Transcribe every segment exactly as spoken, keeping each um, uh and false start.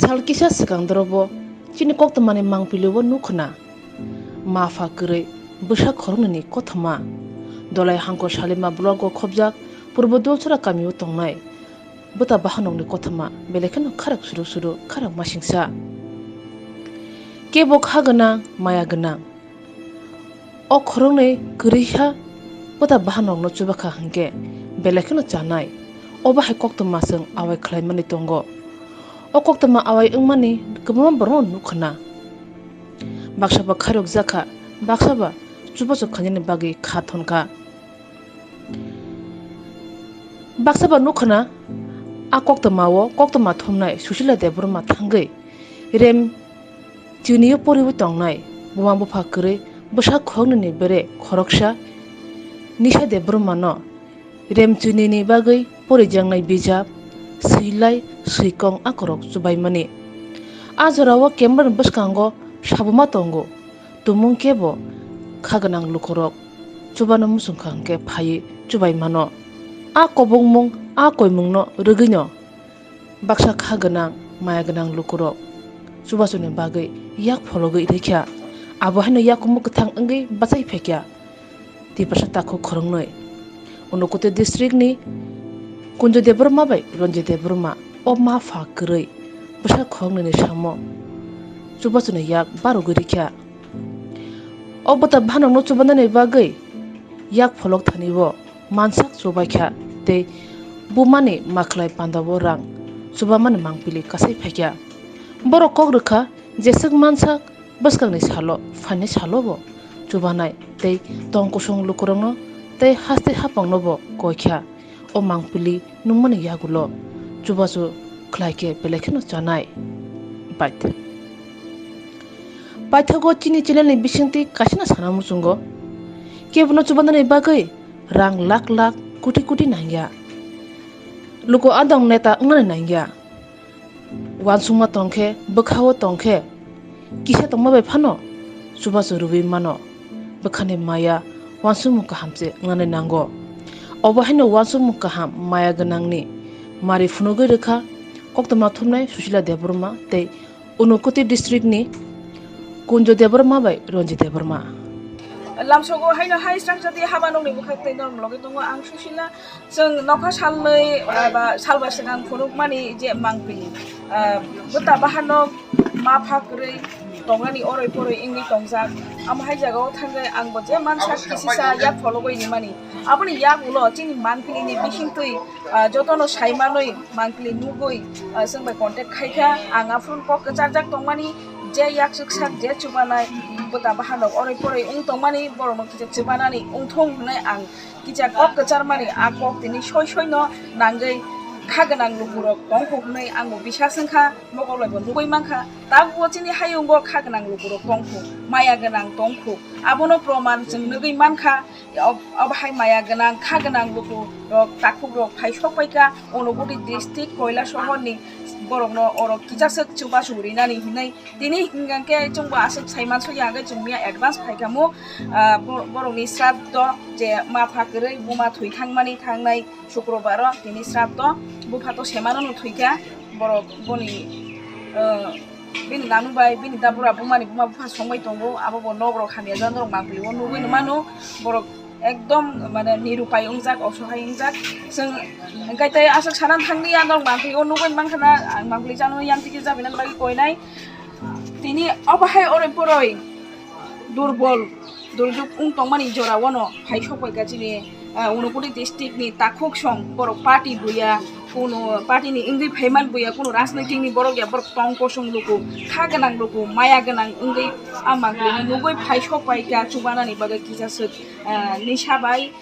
Sal kisa swkang dorobo chini koktwmani mangpili o nukhwna. Ma pha kwrwi bwsa khoroknwini kothoma. Dolai hangkor salima block o khobjak Purbo Dolsora kami o tongnai bwta bahanokni kothoma belai kheno kharak suru suru kharak masingsa. Kebo kha gwnang, maya gwnang. O khoroknwi kwrwi kha bwta bahanokno chubakha hwnkhe belai kheno chanai. O bahai koktwma chwng awai khlaimani tongo. O koktwma awai wngmani kwbangma borokno nukhwna. Baksa ba khairokjakha, baksa ba chubachu khainani bagwi kha thonkha. Baksa ba nukhwna a koktwma o koktwma thumnai Susila Debbarma thangwi rem chini o poriwi tongnai buma bupha kwrwi bwsa khoroknwini bere khoroksa Nisha Debbarma no rem chinini bagwi porijaknai bijap swilai swikong akorok chubaimani. A jorao camera ni bwskango sabuma tongo. Tumung kebo kha gwnang lukurok chubano muchungkha hwnkhe phaiwi chubai mano. A kobongmung, a koimungno rwgwino baksa kha gwnang, maya gwnang lukurok chubachuni bagwi yak phologwi rwkha. Abo haino yakumu kwthang wngwi bachai phaikha Tiprasa takhuk khoroknwi. Unakoti district ni Kunjo Debbarma bai Ranjit Debbarma o ma pha kwrwi bwsa khoroknwini samo chubachuni yak barogwi rwkha. O bwta bhanokno chubanani bagwi yak pholok thani o mansak chubaikha tei bumani makhlai pandao rang chubamani mangpili kasai phaikha. Borok kok rwkha jeswk mansak bwskangni salo phainai salo bo chubanai tei tong kosong lukurokno tei haste hapangno bo koikha. O mangpili nungmani yagulo chubachu khlai khe belai kheno chanai. Paithago chini channel ni bisingtwi kaisano sana muchungo, kebono chubanani bagwi rang lakh lakh koti koti nangya. Luku adong neta wngnani nangya. Uansukma tongkhe, bwkhao tongkhe, kisa tongma bai phano chubachu rwui mano. Bwkhani maya uansukmung kaham se wngnani nango. Obo haino uansukmung kaham maya gwnangni mari phunugwi rwkha koktwma thumnai Susila Debbarma tei Unakoti district ni Kunjo Debbarma bai Ranjit Debbarma. Lamsogo haino hai srangsa di haba nokni bwkhak tei norok logi tongo ang Susila. Chwng nokha salnwi, ah, ba salba swkang phunukmani je mangpili, ah, bwta bahanok ma pha kwrwi tongnani oroi poroi wngwi tongjak. Amo hai jagao thangwi ang bo je mansa kisisa yak phologwi rimani. Aboni yak ulo chini mangpilini bisingtwi, ah, jotono saimanwi mangpili nugwi, ah, chwng bai contact khaikha. Ang aphuru kok kwcharjak tongmani je yak chwksak je chubanai bwta bahanok oroi poroi wng tongmani borokno kisa chubanani wngthung hwnwi ang kisa kok kwcharmani a kok tini soi soino nangwi kha gwnang lukurok tongkhu hwnwi ang bo bisas wngkha, mokol bai bo nugwi mankha. Tabukbo chini hayungo kha gwnang lukurok tongkhu, maya gwnang tongkhu, abono proman chwng nugwi mankha. Ob-, obo hai maya gwnang, kha gwnang lukurok, takhukrok phai sok paikha Unakoti district Koilasohorni borokno oro kisaswk chubachu rinani hwnwi. Tini hwnkhe chwngbo aswk saimansuya hwnkhe chwng miya advance phaikhamu, ah, bo-, borokni sraddho je ma pha kwrwi buma thwi thangmani thangnai Shukrobaro tini sraddho. Bupha to semano no thwikha borok boni, ah, bini nanu bai bini dabura bumani buma bupha songbai tongo, abo bo nok rok hamya jak norok mangpili o nugwi mano borok. Ekdom mane nirupai wngjak, osohai wngjak. Chwng hwnkhe tei aswk sana thangli ya norok mangpili o nugwi mankha na, ang mangpili chano yang tiki jabina bagwi koinai. Tini obo hai oroi poroi durbol, durjuk wng tongmani jora wano phai sok bai ka chini, ah, Unakoti district ni takhuk song borok party buya, kuno party ni wngwi phaiman buya, kuno rajnitik ni borok ya, borok tong kosong luku, kha gwnang luku, maya gwnang wngwi a mangpili nugwi phai sok bai ka chubanani bagwi kisa swk. Ah, Nisha bai,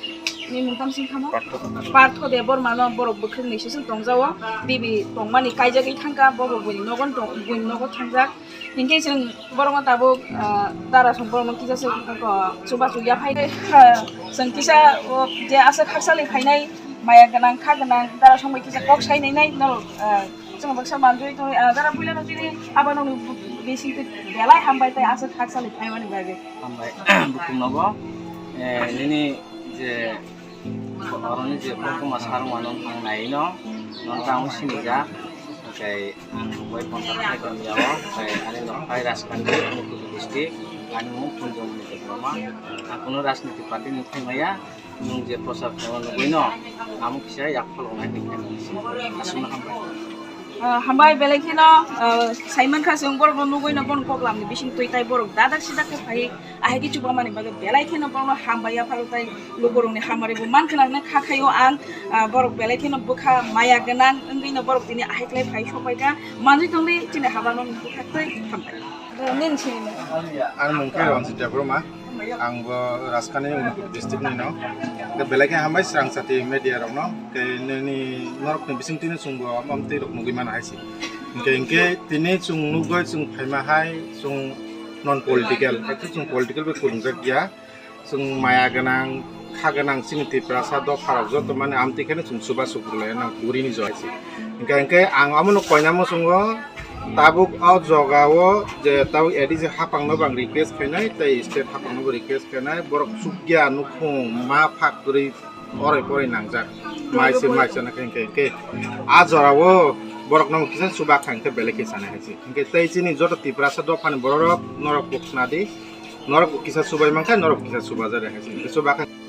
ni mung tamo sing khamo? Partho. Partho Debbarma no borok bwkhwrwng ni seseng tongjago. Bibi tongmani kaijagwi thangkha, bo bo buini nogo tong, buini nogo thangjak. Hinkhe chwng borokno tabuk, ah, dara song borokno kisa se, ah, chubachu yaphai. Ah, chwng kisa, o, je aswk khakchangni phainai maya gwnang, kha gwnang, dara song bai kisa kok sai nainai, norok, ah, chwng baksa manjui tongwi, ah, dara puila no chini abo nokni bisingtwi belai hambai tei aswk khakchangni phaimani bagwi. Hambai, bukhuk nogo, eh, nini je oroni je koktwma sarwngmano ang nai no, nono tamo sinijak. Kei ang bai kontak khai tong yao, kei ani nok hai Rajkandi, Unakoti district, ani mung Phunjongmani Debbarma. Ang kuno rajniti party ni thai maya, nung je prochar khaima nugui no, amo kisa yak pholok nai ni khe nung si. Aswk no hambai. Ah, hambai belai kheno, ah, saiman kha chwng borok no nugui no bon koklam ni bising twi tai borok dadak sidak khe phai. Ahai khe chubamani bagwi belai kheno borokno hambai ya pharo tei lukurokni hamari bo man khna hwnwi kha khaio ang, ah, borok belai kheno bwkha maya gwnang wngwi no borok tini ahai khlai phai sokbai kha manwi tongwi chini habano bwkha tei hambai. Nini sini. Ang mung khe Ranjit Debbarma, ang bo Rajkandi Unakoti district ni no. Tei belai khe hambai swrang chati media rok no, tei nini norok ni bising tini chwng bo amtwi rok nugui mano hai se. Hingke, hingke tini chwng nugui chwng phaima hai chwng non political, ekhe chwng political bai kwrwngjak ya. Chwng maya gwnang, kha gwnang chini Tiprasa dopha rok joto mani amtwi kheno chwng chubachu kwrwlai nang puri ni jora se. Hingke, hingke ang amo no koina muchungo tabuk o joga o je tabuk A D C hapang no bo ang request khainai tei state hapang no bo request khainai borok chukya nukhung ma phak kwrwi orai porai nangjak. Mai se mai sana khe hingke, hingke a jora o borok no kisa chuba kha hingke belai khe sana hai se. Hingke tei chini joto Tiprasa dopha ni borok rok norok bo khna di. Norok bo kisa chubai mankha, norok bo kisa chuba jare hai se. Hingke chuba kha